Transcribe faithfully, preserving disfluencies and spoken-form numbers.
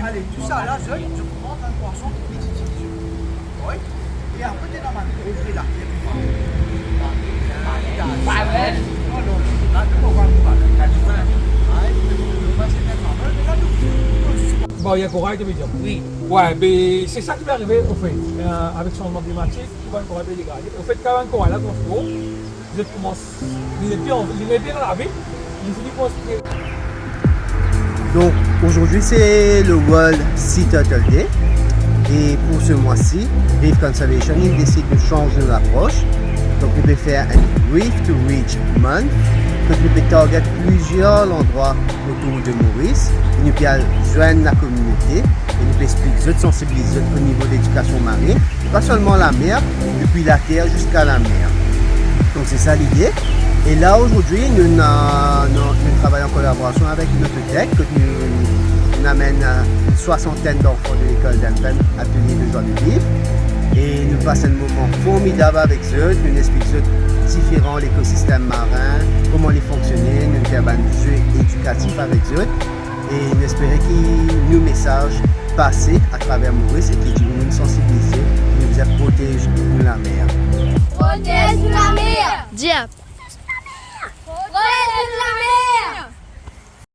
Ale, tou sa la, zot, zot pran bann pwason ki piti ti. Wi. E apre, te normal, ou finn la. Baryer koral, to pe dir? Wi. Wi, be, se sa ki pe arive, anfet, euh, avek sanzman klimatik, bann koral pe degrade. Anfet, kan bann koral la, zot koumans, li nepli, li nepli dan lavi, li fini konstwi. Donc aujourd'hui c'est le World Sea Turtle Day et pour ce mois-ci, Reef Conservation, ils décident de changer leur approche. Donc nous allons faire un Reef to Reach Month, que nous allons target plusieurs endroits autour de Maurice, e nou pe al zwenn lakominote, e nou pe explik zot, sansibiliz zot o nivo ledikasion marin, pa selman lamer, depi later ziska lamer. Donc c'est ça l'idée. Et là aujourd'hui nous, na, nou, nou travay an kolaborasion avek Nototech, kot nou, nou amenn, euh, une soixantaine d'enfants de l'école d'Empen, atelier de joie de vivre. E nou pas enn moman formidab avek zot, nou explik zot diferan lekosistem marin, kouma li fonksione, nou fer bann ze edikatif avek zot. E nou espere ki nou mesaz pase atraver Moris e ki dimoun sansibilize, ki nou bizin protez nou lamer.